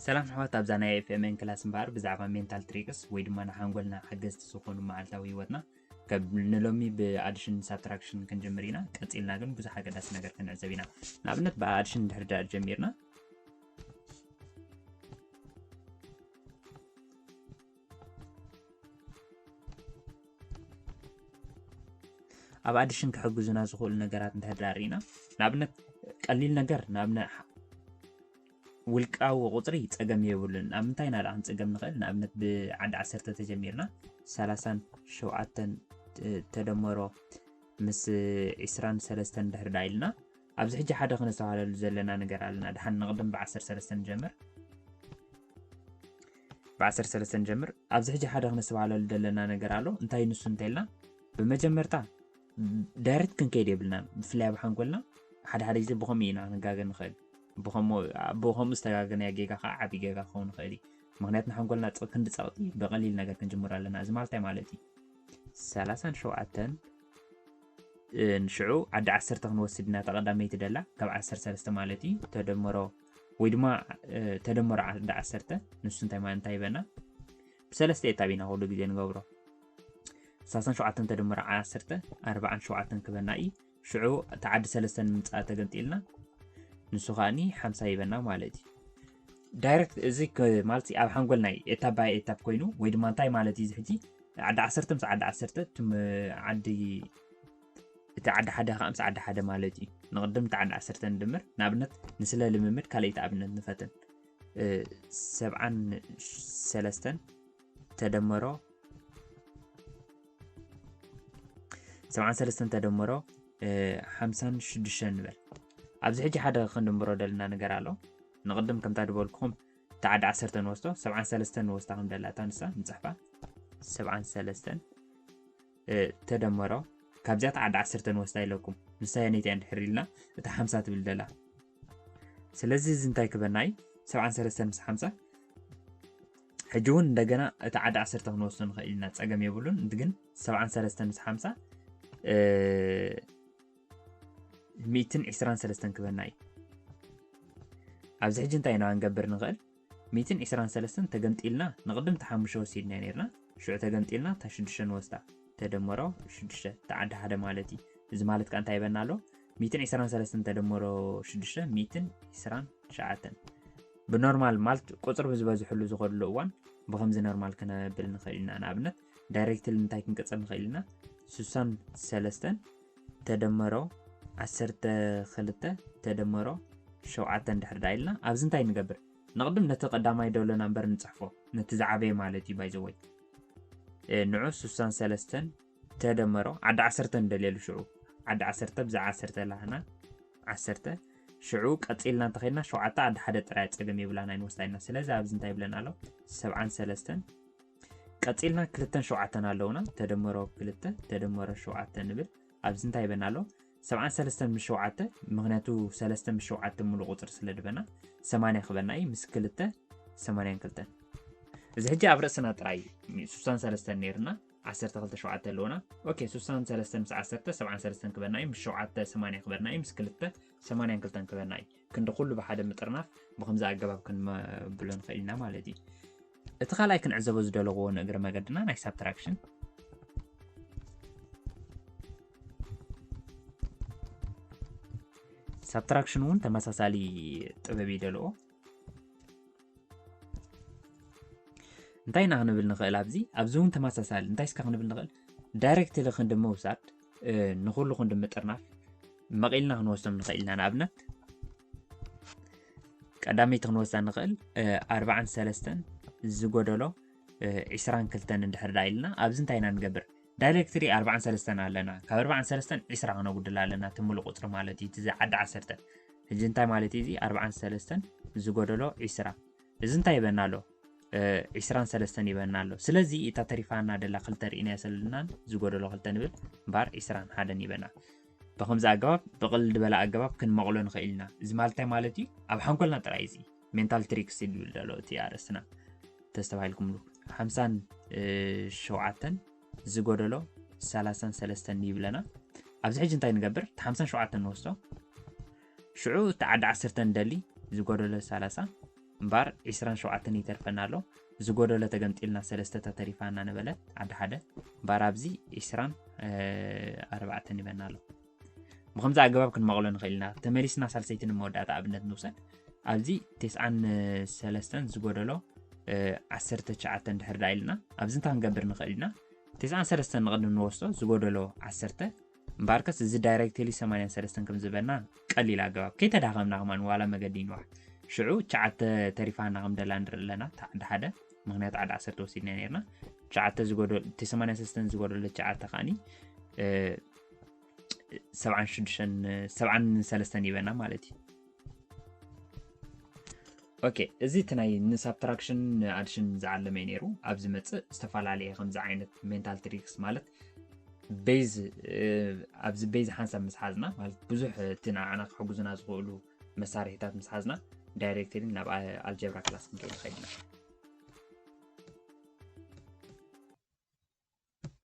ሰላም ኣሕዋት፣ ኣብዛ ናይ ኤፍኤምኤን ክላስ እምበኣር ብዛዕባ ሜንታል ትሪክስ ወይ ድማ ንሓንጎልና ሓገዝቲ ዝኾኑ መዓልታዊ ህይወትና ከም ንሎሚ ብኣዲሽን ሳብትራክሽን ክንጅምር ኢና። ቀጺልና ግን ብዙሕ ኣገዳሲ ነገር ክንዕዘብ ኢና። ንኣብነት ብኣዲሽን እንድሕር ደኣ ጀሚርና፣ ኣብ ኣዲሽን ክሕግዙና ዝኽእሉ ነገራት እንድሕር ደኣ ርኢና፣ ንኣብነት ቀሊል ነገር፣ ንኣብነት ውልቃዊ ቁጽሪ ጸገም የብሉን። ኣብ ምንታይ ኢና ደኣ ክንጽገም ንኽእል? ንኣብነት ብዓዲ ዓሰርተ ተጀሚርና፣ ሰላሳን ሸውዓተን ተደመሮ ምስ ዒስራን ሰለስተን ድሕር ደኣ ኢልና፣ ኣብዚ ሕጂ ሓደ ክነስተብሃለሉ ዘለና ነገር ኣለና። ደሓን ንቕድም ብዓሰርተ ሰለስተ ንጀምር። ብዓሰርተ ሰለስተ ንጀምር። ኣብዚ ሕጂ ሓደ ክነስተብሃለሉ ዘለና ነገር ኣሎ። እንታይ ንሱ እንተኢልና፣ ብመጀመርታ ዳይሬክት ክንከይድ የብልናን። ብፍላይ ኣብ ሓንጎልና ሓደ ሓደ ግዜ ብኸምኡ ኢና ክንጋገ ንኽእል። ብኸምኡ ዝተጋገናዮ ጌጋ ከዓ ዓብዪ ጌጋ ክኸውን ይኽእል እዩ። ምኽንያቱ ንሓንጎልና ክንዲ ጸቕጢ ብቐሊል ነገር ክንጅምሮ ኣለና። እዚ ማለት እንታይ ማለት እዩ? ሰላሳን ሸውዓተን ንሽዑ ዓዲ ዓሰርተ ክንወስድ ኢና። ተቐዳመይቲ ደላ ካብ ዓሰርተ ሰለስተ ማለት እዩ። ተደመሮ ወይ ድማ ተደመሮ ዓዲ ዓሰርተ፣ ንሱ እንታይ ማለት እንታይ ይበና? ብሰለስተ ኤታብ ኢና ኩሉ ግዜ ንገብሮ። ሰላሳን ሸውዓተን ተደመሮ ዓሰርተ ኣርባዓን ሸውዓተን ክበና እዩ። ሽዑ እቲ ዓዲ ሰለስተ ንምምፃእ ተገምጢልና ንሱ ከኣኒ ሓምሳ ይበና ማለት እዩ። ዳይሬክት እዚ ማለት ኣብ ሓንጎልና እዩ ኤታብ ባይ ኤታብ ኮይኑ፣ ወይ ድማ እንታይ ማለት እዩ እዚ ሕጂ ዓዲ ዓሰርተ ምስ ዓዲ ዓሰርተ፣ ዓዲ እቲ ዓዲ ሓደ ከዓ ምስ ዓዲ ሓደ ማለት እዩ። ንቕድም እቲ ዓዲ ዓሰርተ ንድምር። ንኣብነት ንስለ ልምምድ ካልኣይቲ ኣብነት ንፈትን። ሰብዓን ሰለስተን ተደመሮ ሰብዓን ሰለስተን ተደመሮ ሓምሳን ሽዱሽተን ንበል። ኣብዚ ሕጂ ሓደ ክንድምሮ ደልና ነገር ኣሎ። ንቕድም ከምታ ድበልኩኹም እቲ ዓዲ ዓሰርተ ንወስዶ፣ ሰብዓን ሰለስተን ንወስዳ ከም ደላታ ንሳ ንጽሕፋ። ሰብዓን ሰለስተን ተደመሮ ካብዚኣ እቲ ዓዲ ዓሰርተ ንወስዳ ኢለኩም። ንሳ የነይቲ እያ እንድሕር ኢልና እታ ሓምሳ ትብል ደላ። ስለዚ እዚ እንታይ ክበና እዩ? ሰብዓን ሰለስተን ምስ ሓምሳ። ሕጂ እውን እንደገና እቲ ዓዲ ዓሰርተ ክንወስዶ ንኽእል ኢና፣ ጸገም የብሉን። ግን ሰብዓን ሰለስተን ምስ ሓምሳ ሚእትን ዕስራን ሰለስተን ክበና እዩ። ኣብዚ ሕጂ እንታይ ኢና ክንገብር ንኽእል? ሚእትን ዕስራን ሰለስተን ተገምጢልና፣ ንቕድም እቲ ሓሙሽተ ወሲድና ነርና፣ ሽዑ ተገምጢልና እታ ሽዱሽተ ንወስዳ። ተደመሮ ሽዱሽተ፣ እታ ዓዲ ሓደ ማለት እዩ። እዚ ማለት ከኣ እንታይ ይበና ኣሎ? ሚእትን ዕስራን ሰለስተን ተደመሮ ሽዱሽተ፣ ሚእትን ዕስራን ትሽዓተን። ብኖርማል ማለት ቁጽሪ ብዝበዝሕሉ ዝኸድሉ እዋን ብኸምዚ ኖርማል ክነብል ንኽእል ኢና። ንኣብነት ዳይሬክትሊ እንታይ ክንቅጽል ንኽእል ኢና? ሱሳን ሰለስተን ተደመሮ ዓሰርተ ክልተ ተደመሮ ሸውዓተ እንድሕር ደኣ ኢልና፣ ኣብዚ እንታይ ንገብር? ንቕድም ነቲ ቀዳማይ ደሎና እምበር ንጽሕፎ፣ ነቲ ዝዓበየ ማለት እዩ። ባይዘወይ ንዑ ሱሳን ሰለስተን ተደመሮ ዓዲ ዓሰርተ ንደልየሉ። ሽዑ ዓዲ ዓሰርተ ብዛዕ ዓሰርተ ላህና ዓሰርተ። ሽዑ ቀጺልና እንተኸድና ሸውዓተ ዓዲ ሓደ ጥራይ ጸገም የብላን ኣይንወስዳ ኢና። ስለዚ ኣብዚ እንታይ ይብለና ኣሎ? ሰብዓን ሰለስተን ቀጺልና ክልተን ሸውዓተን ኣለውና። ተደመሮ ክልተ ተደመሮ ሸውዓተ ንብል። ኣብዚ እንታይ ይበና ኣሎ? ሰብዓን ሰለስተን ምስ ሸውዓተ፣ ምኽንያቱ ሰለስተ ምስ ሸውዓተ ሙሉእ ቁጽሪ ስለ ድበና፣ ሰማንያ ክበና እዩ። ምስ ክልተ፣ ሰማንያን ክልተን። እዚ ሕጂ ኣብ ርእስና ጥራይ እዩ። ሱሳን ሰለስተን ነይርና፣ ዓሰርተ ክልተ ሸውዓተ ኣለውና። ኦኬ፣ ሱሳን ሰለስተን ምስ ዓሰርተ፣ ሰብዓን ሰለስተን ክበና እዩ። ምስ ሸውዓተ፣ ሰማንያ ክበና እዩ። ምስ ክልተ፣ ሰማንያን ክልተን ክበና እዩ። ክንዲ ኩሉ ብሓደ ምጥርናፍ ብኸምዚ ኣገባብ ክንብሎ ንኽእል ኢና ማለት እዩ። እቲ ካልኣይ ክንዕዘቦ ዝደለዎ ንእግረ መገድና ናይ ሳብትራክሽን። ሳብትራክሽን እውን ተመሳሳሊ ጥበብ ይደልዎ። እንታይ ኢና ክንብል ንኽእል? ኣብዚ ኣብዚ እውን ተመሳሳሊ እንታይ እስካ ክንብል ንኽእል? ዳይሬክትሊ ክንዲ ምውሳድ፣ ንኹሉ ክንዲ ምጥርናፍ መቒልና ክንወስዶም ንኽእል ኢና። ንኣብነት ቀዳመይቲ ክንወስዳ ንኽእል ኣርባዓን ሰለስተን ዝጎደሎ ዒስራን ክልተን እንድሕር ደኣ ኢልና፣ ኣብዚ እንታይ ኢና ንገብር? ዳይሬክትሊ ኣርባዓን ሰለስተን ኣለና። ካብ ኣርባዓን ሰለስተን ዒስራ ክነጉድል ኣለና፣ እቲ ሙሉእ ቁጽሪ ማለት እዩ፣ እቲ ዓዲ ዓሰርተ። ሕጂ እንታይ ማለት እዩ እዚ? ኣርባዓን ሰለስተን ዝጎደሎ ዒስራ። እዚ እንታይ ይበና ኣሎ? ዒስራን ሰለስተን ይበና ኣሎ። ስለዚ እታ ተሪፋና ደላ ክልተ ርኢናያ ሰለናን ዝጎደሎ ክልተ ንብል፣ እምበኣር ዒስራን ሓደን ይበና። ብኸምዚ ኣገባብ፣ ብቕልል ዝበለ ኣገባብ ክንመቕሎ ንኽእል ኢና። እዚ ማለት እንታይ ማለት እዩ? ኣብ ሓንጎልና ጥራይ እዚ ሜንታል ትሪክስ ይብል ዘሎ እቲ ኣርእስትና። ተስተባሂልኩምሉ። ሓምሳን ሸውዓተን ዝጎደሎ ሰላሳን ሰለስተን ይብለና። ኣብዚ ሕጂ እንታይ ንገብር? እቲ ሓምሳን ሸውዓተን ንወስዶ። ሽዑ እቲ ዓዲ ዓሰርተ ንደሊ፣ ዝጎደሎ ሰላሳ። እምበር ዕስራን ሸውዓተን ይተርፈና ኣሎ። ዝጎደሎ ተገምጢልና ሰለስተ ተሪፋና ነበለት ዓዲ ሓደ። እምበር ኣብዚ ዕስራን ኣርባዕተን ይበና ኣሎ። ብከምዚ ኣገባብ ክንመቕሎ ንኽእል ኢና። ተመሊስና ሳልሰይቲ ንመወዳእታ ኣብነት ንውሰድ። ኣብዚ ተስዓን ሰለስተን ዝጎደሎ ዓሰርተ ትሽዓተ እንድሕር ዳ ኢልና ኣብዚ እንታይ ክንገብር ንኽእል ኢና? ተስዓን ሰለስተን ንቕድም ንወስዶ ዝጎደሎ ዓሰርተ እምበኣርከስ እዚ ዳይሬክትሊ ሰማንያን ሰለስተን ከም ዝበልና ቀሊል ኣገባብ ከይተዳኸምና ከማን ዋላ መገዲ ይንዋሕ። ሽዑ ትሽዓተ ተሪፋና ከም ደላ ንርኢ ኣለና። ዓዲ ሓደ ምክንያቱ ዓዲ ዓሰርተ ወሲድና ነርና። ትሽዓተ ዝጎደል እቲ ሰማንያን ሰለስተን ዝጎደሎ ትሽዓተ ከዓኒ ሰብዓን ሽዱሽተን ሰብዓን ሰለስተን ይበና ማለት እዩ። ኦኬ፣ እዚ እቲ ናይ ንሳብትራክሽን ኣድሽን ዝዓለመ እዩ ነይሩ። ኣብ ዝመፅእ ዝተፈላለየ ከምዚ ዓይነት ሜንታል ትሪክስ ማለት ቤዝ ኣብዚ ቤዝ ሓንሳብ ምስ ሓዝና ማለት ብዙሕ እቲ ንዓና ክሕጉዝና ዝኽእሉ መሳርሒታት ምስ ሓዝና ዳይሬክትሊ ናብ ኣልጀብራ ክላስ ክንርኢ ንኽእል ኢና።